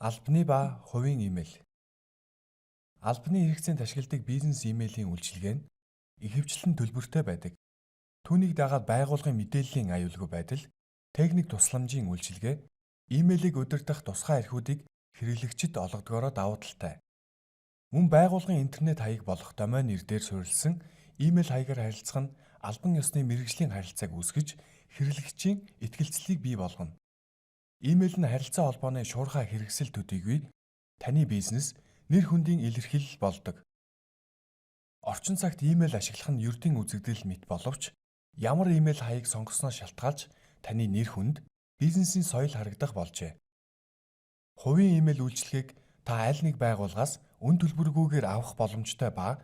Албаны ба хувийн имэйл. Албаны хэрэгцээнд ашигладаг бизнес имэйлийн үйлчилгээ нь ихэвчлэн төлбөртэй байдаг. Түүнийг дагаад байгууллагын мэдээллийн аюулгүй байдал, техник тусламжийн үйлчилгээ, имэйлийг удирдах тусгай эрхүүдийг хэрэглэгчид олгодогоороо давуу талтай. Мөн байгууллагын интернет хаяг болох домен нэр дээр суурилсан имэйл хаягаар харилцах нь албан ёсны мэргэжлийн харилцааг үүсгэж, хэрэглэгчийн итгэлцлийг бий болгоно. Имэйл нь харилцаа холбооны шуурхай хэрэгсэл төдийгүй таны бизнес, нэр хүндийн илэрхийлэл болдог. Орчин цагт имэйл ашиглах нь ердийн үзэгдэл мэт боловч ямар имэйл хаяг сонгосноос шалтгаалж таны нэр хүнд, бизнесийн соёл харагдах болжээ. Хувийн имэйл үйлчилгээг та аль нэг байгууллагаас үнэ төлбөргүйгээр авах боломжтой ба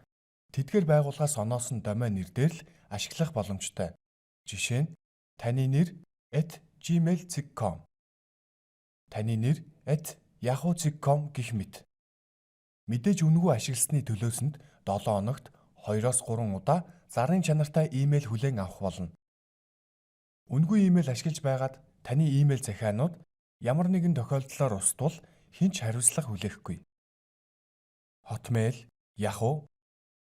тэдгээр байгууллагаас оноосон домен нэр дээр л ашиглах боломжтой. Жишээ нь, таны нэр @gmail.com, таны нэр @yahoo.com гэх мэт. Мэдээж үнэгүй ашигласны төлөөсөнд 7 хоногт 2-оос 3 удаа зарын чанартай имэйл хүлээн авах болно. Үнэгүй имэйл ашиглаж байгаад таны имэйл захианууд ямар нэгэн тохиолдлоор уствал хэн ч хариуцлага хүлээхгүй. Hotmail, Yahoo,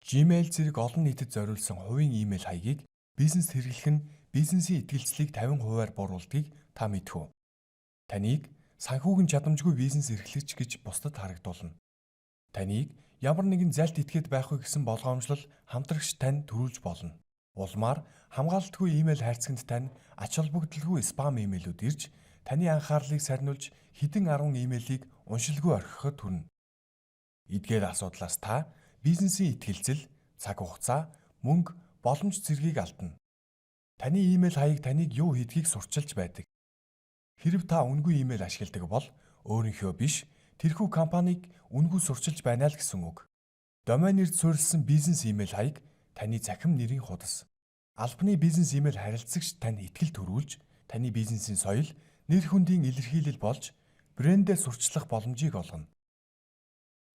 Gmail зэрэг олон нийтэд зориулсан хувийн имэйл хаягийг бизнест хэрэглэх нь бизнесийн итгэлцлийг 50%-аар бууруулдгийг та мэдэх үү? Таныг санхүүгийн чадамжгүй бизнес эрхлэгч гэж бусдад харагдуулна. Таныг ямар нэгэн залт этгээд байх вэ гэсэн болгоомжлол хамтрагч тань төрүүлж болно. Улмаар хамгаалалтгүй имэйл хайрцагт тань ач холбогдолгүй спам имэйлүүд ирж, таны анхаарлыг сарниулж, хэдэн арван имэйлийг уншилгүй орхиход хүрнэ. Эдгээр асуудлаас та бизнесийн итгэлцэл, цаг хугацаа, мөнгө, боломж зэргийг алдана. Таны имэйл хаяг таныг юу хийдгийг сурталчилж байдаг. Хэрэв та үнэгүй имэйл ашигладаг бол өөрийнхөө биш, тэрхүү компанийг үнэгүй сурталчилж байна л гэсэн үг. Домен нэрд суурилсан бизнес имэйл хаяг таны цахим нэрийн хуудас. Албаны бизнес имэйл харилцагч танд итгэл төрүүлж, таны бизнесийн соёл, нэр хүндийн илэрхийлэл болж, брэндээ сурталчлах боломжийг олгоно.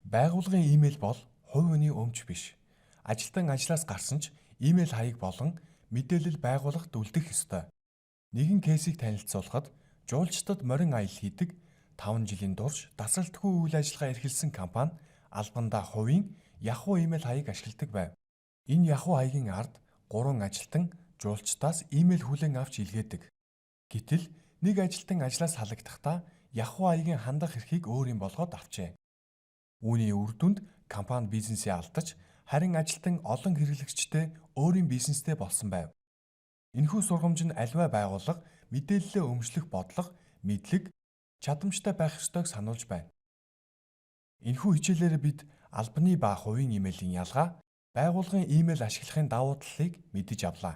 Байгууллагын имэйл бол хувь хүний өмч биш. Ажилтан ажлаас гарсан ч имэйл хаяг болон мэдээлэл байгууллагад үлдэх ёстой. Нэгэн кейсийг танилцуулахад жуулчдад морин аялал хийдэг 5 жилийн турш дасралтгүй үйл ажиллагаа эрхэлсэн компани албандаа хувийн Yahoo имэйл хаяг ашигладаг байв. Энэ Yahoo хаягийн ард гурван ажилтан жуулчдаас имэйл хүлээн авч илгээдэг. Гэтэл нэг ажилтан ажлаас халагдахдаа Yahoo хаягийн хандах эрхийг өөрийн болгоод авчээ. Үүний үр дүнд компани бизнесээ алдаж, харин ажилтан олон хэрэглэгчтэй өөрийн бизнестэй болсон байв. Энэхүү сургамж нь аливаа байгууллага мэдээллээ өмчлөх бодлого, мэдлэг, чадамжтай байх ёстойг сануулж байна. Энэхүү хичээлээр бид албаны ба хувийн имэйлийн ялгаа, байгууллагын имэйл ашиглахын давуу талыг мэдэж авлаа.